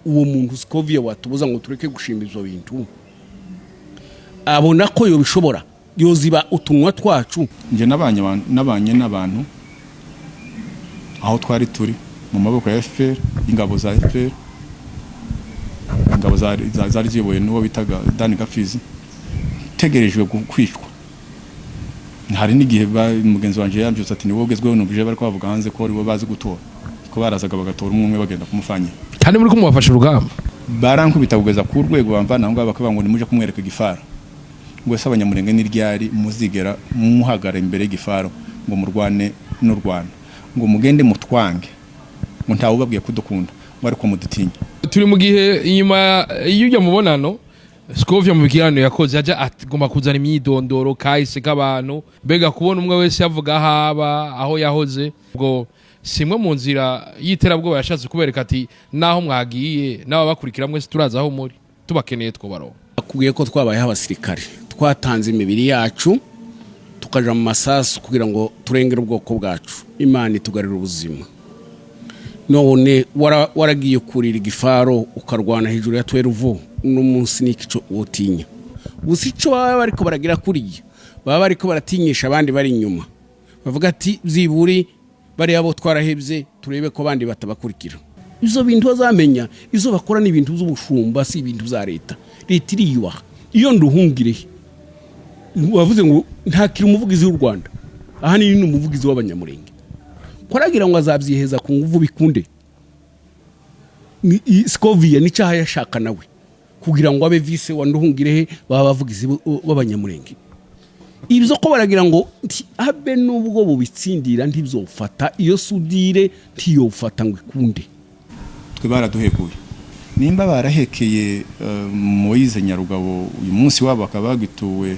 Uwo muntu Scovia watubuza ngo tureke gushima ibyo bintu, abona ko yobishobora, yoziba utunwa twacu. Njye nabanye n'abantu aho twari turi mu maboko ya FPR, ingabo za FPR, ingabo zari ziyobowe n'uwo bitaga Dani Gapfizi, tegerejwe kwicwa. Hari n'igihe mugenzi wanje yambyutse ati: "Ni wowe ugezweho." Numvise bari bavuga hanze ko ariwe bazi gutora, ko barazaga bagatora umwe umwe, bagenda kumufanyira. Kandi muri ko mubafasha urugamba. Barankubita kugeza ku rwego bamvana aho ngaho, bakavuga ngo nimuje kumwereka igifaro. Ngo ese Abanyamurenge ni ryari muzigera muhagara imbere y'igifaro ngo murwane n'u Rwanda? Ngo mugende mutwange, ngo ntawe ubabwiye kudukunda, ngo ariko mudutinye. Turi mu gihe inyuma y'ujya mubonano, Scovia mu biganiro yakoze yaja agomba kuzana imyidondoro kahise k'abantu, mbega kubona umwe wese yavuga aho aba, aho yahoze, ubwo simwe mu nzira y'iterabwoba yashatse kubereka ati naho mwagiye n'ababakurikira mwese turazi aho muri, tubakeneye twobaronka. Akubwiye ko twabayeho abasirikare, twatanze imibiri yacu, tukaja mu masasu kugira ngo turengere ubwoko bwacu. Imana itugarira ubuzima. None waragiye kurira igifaro, ukarwana hejuru ya tweruvo, uno munsi ni ico wotinya gusa? Ico baba bariko baragira kuriya, baba bariko baratinyisha abandi bari inyuma, bavuga ati byiburi bariya bo twarahebye, turebe ko abandi batabakurikira. Izo bintu bazamenya izo bakora ni ibintu by'ubushumba, si ibintu bya leta. Leta iriyubaha. Iyo Nduhungire wavuze ngo ntakiri umuvugizi w'u Rwanda, ahanini ni umuvugizi w'Abanyamurenge, ko aragira ngo azabyiheza ku nguvu bikunde. Scovia n'icyaha yashaka nawe kugira ngo abe vice wa Nduhungirehe, baba bavugizi b'Abanyamurenge. Ibyo ko baragira ngo habe n'ubwo bubitsindira, ntibzofata iyo sudire, ntiyofata ngo ikunde. Twe baraduhekuye. Nimba barahekeye Moise Nyarugabo, uyu munsi wabo bakaba bagituwe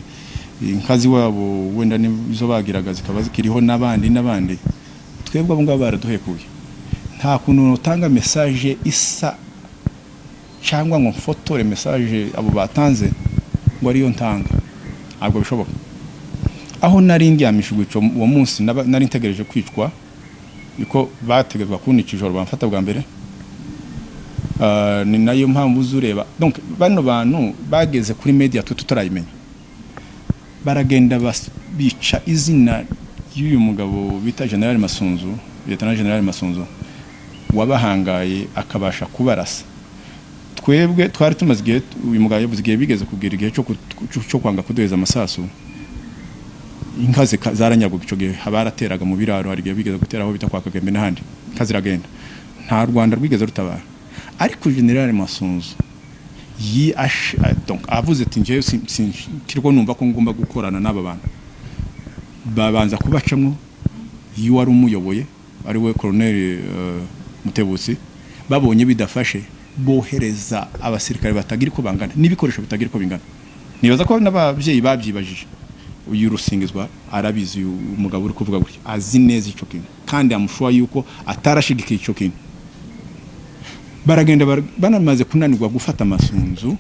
inkazi wabo, wenda nizo bagiraga zikaba zikiriho, n'abandi n'abandi, twebwe abo ngabo baraduhekuye. Nta kuntu utanga message isa cyangwa ngo mfotore message abo batanze ngo ariyo ntanga, ntabwo bishoboka. Aho nari ndyamishijwe uwo munsi, nari ntegereje kwicwa, niko bategetswe kunica ijoro bamfata bwa mbere. Ni nayo mpamvu uzureba donc bano bantu bageze kuri media twe tutarayimenya, baragenda bica izina ry'uyu mugabo bita General Masunzu, Lieutenant General Masunzu, wabahangaye akabasha kubarasa. Twebwe twari tumaze igihe, uyu mugabo yavuze igihe bigeze kugira igihe cyo kwanga kuduheza amasasu, inka zaranyagwaga. Icyo gihe barateraga mu biraro, hari igihe bigeze gutera aho bita kwa Kagembe n'ahandi, inka ziragenda, nta Rwanda rwigeze rutabara. Ariko General Masunzu yi donc avuze ati: "Njyewe sinkiriko numva ko ngomba gukorana n'aba bantu." Babanza kubacamo iyo wari umuyoboye ari we Colonel Mutebutsi. Babonye bidafashe, bohereza abasirikare batagira uko bangana n'ibikoresho bitagira uko bingana. Nibaza ko n'ababyeyi babyibajije. Uyu Rusingizwa arabizi, uyu mugabo uri kuvuga gutya azi neza icyo kintu, kandi amushuwa yuko atarashigikiye icyo kintu. Baragenda banamaze kunanirwa gufata Amasunzu,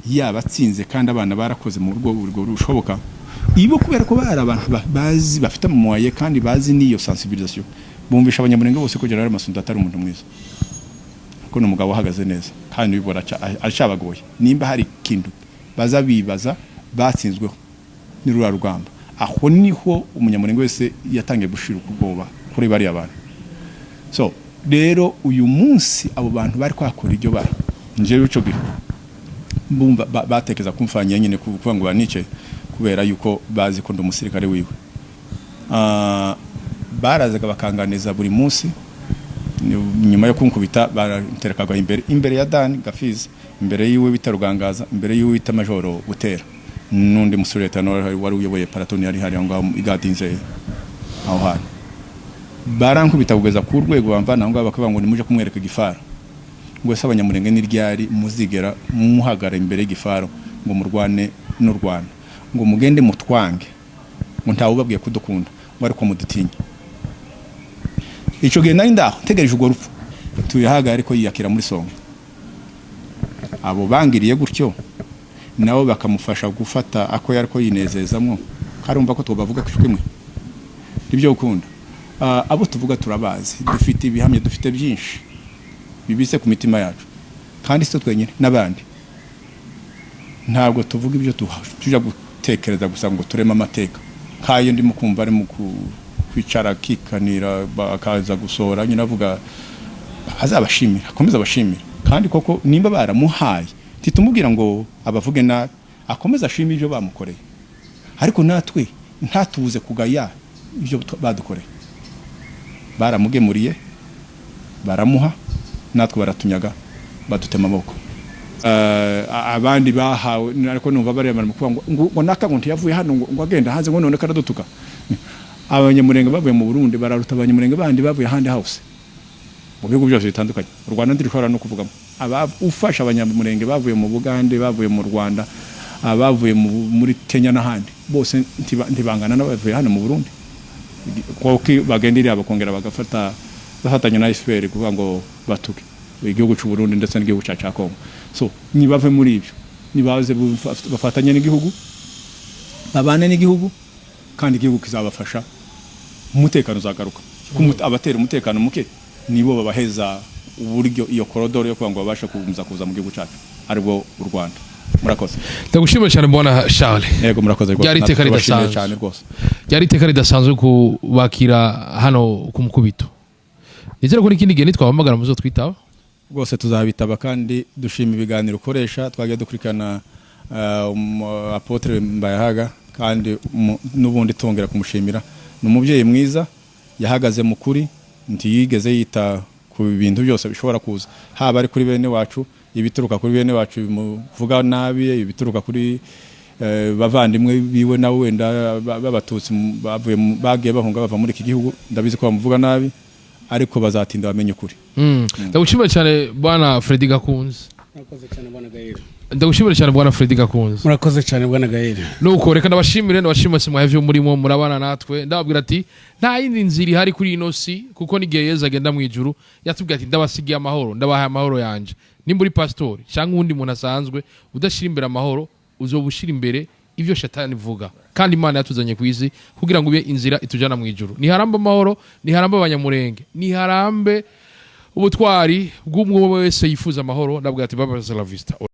yabatsinze kandi abana barakoze mu rwego rushoboka ibo, kubera ko bari abantu bazi, bafite amamoyens kandi bazi n'iyo sensibilisation, bumvisha Abanyamurenge bose ko General Masunzu atari umuntu mwiza, ko ni umugabo uhagaze neza kandi ubibora acabagoye. Nimba hari ikintu baza bibaza batsinzweho, ni ruriya rugamba. Aho niho Umunyamurenge wese yatangiye gushira ubwoba kuri bariya bantu. So rero uyu munsi abo bantu bari kwakora iryo bara, njyewe ico gihe bumva batekereza kumfanya nyine kuvuga ngo banice, kubera yuko bazi ko ndi umusirikare wiwe. Barazaga bakanganiza buri munsi. Nyuma yo kunkubita, baranterekaga imbere ya Dan Gafizi, imbere yiwe bita Rugangaza, imbere yiwe bita Majoro Butera, n'undi musore leta wari uyoboye peloton yari hari aho ngaho igadinze aho hantu. Barankubita kugeza ku rwego bamvana aho ngaho, bakavuga ngo nimuje kumwereka igifaro. Ngo ese Abanyamurenge ni ryari muzigera muhagara imbere y'igifaro ngo murwane n'u Rwanda? Ngo mugende mutwange, ngo ntawe ubabwiye kudukunda, ngo ariko mudutinye. Icyo gihe nari ndaho ntegereje urwo rupfu, tuyahaga ariko yiyakira muri Songa. Abo bangiriye gutyo nabo bakamufasha gufata ako yari ko yinezezamwo, karumva ko tubavuga kimwe nibyo ukunda. Abo tuvuga turabazi, dufite ibihamya, dufite byinshi bibise ku mitima yacu. Kandi si twe twenyine, n'abandi. Ntabwo tuvuga ibyo tujya gutekereza gusa ngo tureme amateka nk'ayo ndimo kumva arimo kwicara akikanira, akaza gusohora nyine avuga. Azabashimira, akomeze abashimira. Kandi koko nimba baramuhaye, ntitumubwira ngo abavuge nabi, akomeze ashime ibyo bamukoreye, ariko natwe ntatubuze kugaya ibyo badukoreye. Baramugemuriye, baramuha, natwe baratunyaga, badutema amaboko. Abandi bahawe, ariko numva bariya barimo kuvuga ngo naka ngo ntiyavuye hano, ngo agenda hanze, ngo none karadutuka. Abanyamurenge bavuye mu Burundi bararuta abanyamurenge bandi bavuye ahandi hose mu bihugu byose bitandukanye. U Rwanda ntirushobora no kuvugamo. Ufasha abanyamurenge bavuye mu Bugande, bavuye mu Rwanda, abavuye muri Kenya n'ahandi bose, ntibangana n'abavuye hano mu Burundi, kuko bagenda iriya bakongera bagafata bafatanya na FPR kuvuga ngo batuke igihugu cy'u Burundi ndetse n'igihugu cya Congo. So nibave muri ibyo, nibaze bafatanye n'igihugu, babane n'igihugu, kandi igihugu kizabafasha, umutekano uzagaruka. Kuko abatera umutekano muke nibo babaheza uburyo, iyo korodoro yo kugira ngo babashe kuza mu gihugu cyacu, aribwo u Rwanda. Murakoze. Ndagushimiye cyane, bwana Charles. Yego, murakoze rwose. Ryari iteka Natwe tubashimiye ridasanzwe. cyane rwose. Ryari iteka ridasanzwe kubakira hano ku mukubito. Nizere ko n'ikindi gihe nitwabahamagara muzo twitaba. Rwose tuzabitaba, kandi dushima ibiganiro ukoresha. Twagiye dukurikirana apôtre Mbayahaga, kandi n'ubundi tongera kumushimira. Ni umubyeyi mwiza, yahagaze mu kuri, ntiyigeze yita ku bintu byose bishobora kuza, haba ari kuri bene wacu, ibituruka kuri bene wacu bimuvuga nabi, ibituruka kuri bavandimwe biwe nawe wenda b'abatutsi bavuye bagiye bahunga bava muri iki gihugu. Ndabizi ko bamuvuga nabi, ariko bazatinda bamenye ukuri. Ndagushimiye cyane, bwana Freddy Gakunze. Murakoze cyane, bwana Gael. Ndagushimira cyane, bwana Freddy Gakunze. Murakoze cyane, bwana Gael. Nuko reka ndabashimire mwahevye murimo murabana natwe. Ndababwira ati nta yindi nzira ihari kuri ino si, kuko n'igihe Yezu agenda mu ijuru yatubwiye ati: "Ndabasigiye amahoro, ndabahaye amahoro yanje." Nimba uri pasitori cyangwa uwundi muntu asanzwe, udashyira imbere amahoro, uzoba ushyira imbere ibyo shatani ivuga. Kandi Imana yatuzanye ku isi kugira ngo ube inzira itujana mu ijuru. Niharambe amahoro, niharambe abanyamurenge, niharambe ubutwari bw'umwe wese yifuza amahoro. Ndabwira ati baba la vista.